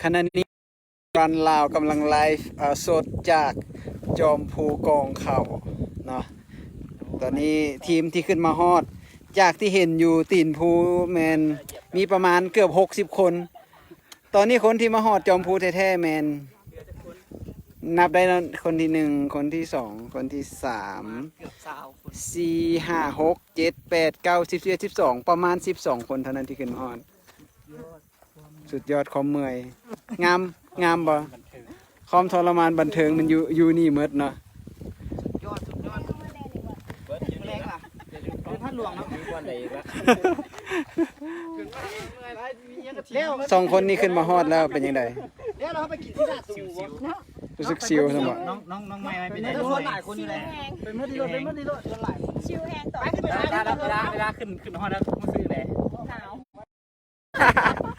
ຂະນະນີ້ ລັນລາວກຳລັງໄລຟ໌ ເອີ ສົດຈາກຈອມພູກອງເຂົ້າເນາະ. ຕອນນີ້ທີມທີ່ຂຶ້ນມາຮອດ ຈາກທີ່ເຫັນຢູ່ຕີນພູແມ່ນມີປະມານເກືອບຫົກສິບຄົນ. ຕອນນີ້ຄົນທີ່ມາຮອດຈອມພູແທ້ໆແມ່ນ ນັບໄດ້ເນາະ ຄົນທີໜຶ່ງ ຄົນທີສອງ ຄົນທີສາມ ເກືອບຊາວຄົນ ສີ່ ຫ້າ ຫົກ ເຈັດ ແປດ ເກົ້າ ສິບ ສິບເອັດ ສິບສອງ ປະມານສິບສອງຄົນເທົ່ານັ້ນທີ່ຂຶ້ນມາຮອດ. ສຸດຍອດຄວາມເມື່ອຍ. ງາມ ງາມບໍ່? ຄວາມທໍລະມານບັນເທີງມັນຢູ່ ຢູ່ນີ້ໝົດເນາະ. ສຸດຍອດ ສຸດຍອດ. ແລງລະ ເດີນທາງຫຼວງເນາະ ຢູ່ບ່ອນໃດອີກລະ? ແລ້ວ ສອງຄົນນີ້ຂຶ້ນມາຮອດແລ້ວເປັນຈັ່ງໃດ? ແລ້ວເຮົາໄປກິນທີ່ລາດສູງບໍ່? ຮູ້ສຶກຊິວຊັ້ນບໍ່? ນ້ອງ ນ້ອງ ນ້ອງໃໝ່ເປັນໃດ? ສ່ວນຫຼາຍຄົນຢູ່ໃດ? ໄປໝົດນີ້ໂລດ ໄປໝົດນີ້ໂລດ ສ່ວນຫຼາຍຄົນ ຊິວແຮງຕອນ ໄປຂຶ້ນໄປ ເວລາ ເວລາ ເວລາຂຶ້ນ ຂຶ້ນຮອດແລ້ວຮູ້ສຶກໃດ? ໜາວ.